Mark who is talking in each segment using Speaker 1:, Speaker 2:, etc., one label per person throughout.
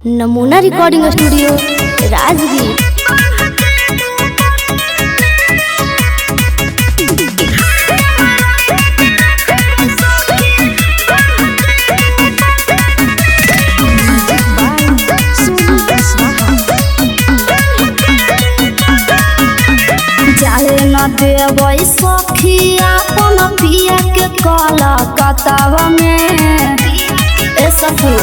Speaker 1: नमूना recording studio Rajgir. जाए न देबै सखी अपन पिया के कलकत्तावा में। ए सखी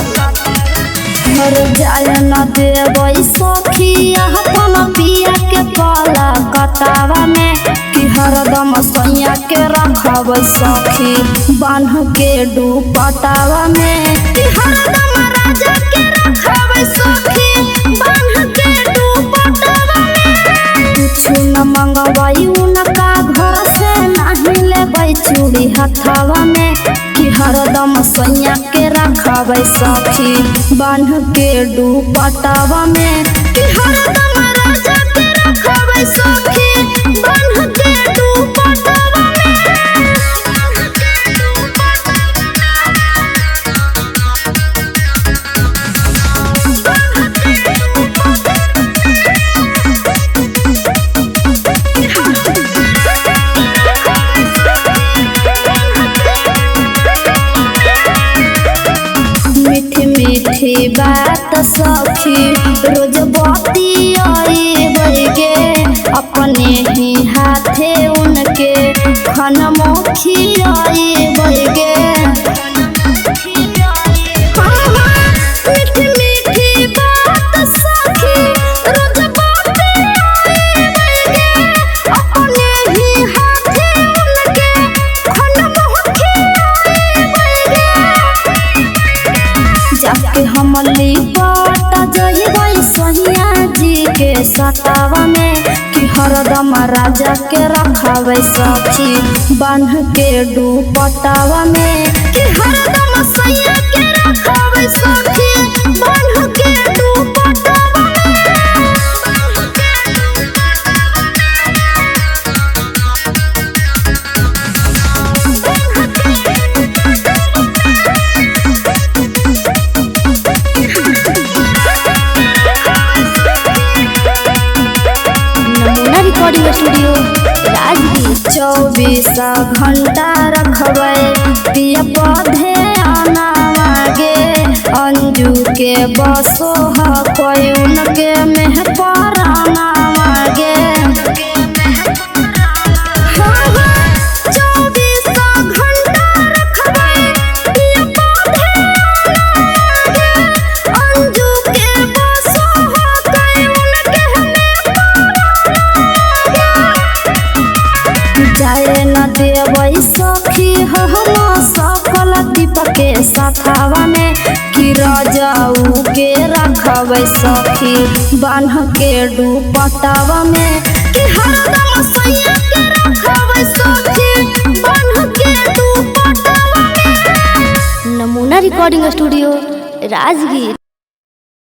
Speaker 1: मर जाए न देबै सखी अपन पिया के कलकत्तावा में। कि हरदम सैया के रखबै सखी बान्ह के दुपट्टावा में। कि हरदम राजा के रखबै सखी बान्ह के दुपट्टावा में। कुछ न मंगवाई उनका घर से नहीं लेबै चूड़ी हथवा में। कि हरदम सैया के रखबै सखी बान्ह के दुपट्टावा में। कि हरदम राजा के रखबै सखी बान्ह के दुपट्टावा में। मीठी मीठी बात सखी रोज बतियाई गे। अपने ही हाथे उनके खाना खियाई गे। मीठी मीठी बात सखी रोज बतियाई गे। अपने ही हाथे उनके खाना खियाई गे। जाके हम लिपट जइबै सैया जी के सतावा में। कि हरदम राजा के रखबै सखी बान्ह के दुपट्टावा में। कि हरदम सैया के रखबै सखी बान्ह के दुपट्टावा में।
Speaker 2: नमूना रिकॉर्डिंग स्टूडियो राजगीर।
Speaker 1: 24 घंटा रखबै पिया पौधे आना गे। अंजू के बसो हकै उनके मेह पराना गे। 24 घंटा रखबै पिया पौधे आना गे। अंजू के बसो हकै उनके मेह जाए न देबै सखी हम सकल दीपक के साथवा में। कि राजाऊ के रखबै सखी बान्ह के दुपट्टावा में। कि हरदम सैया के रखबै सखी बान्ह के दुपट्टावा में।
Speaker 2: नमूना रिकॉर्डिंग स्टूडियो राजगीर।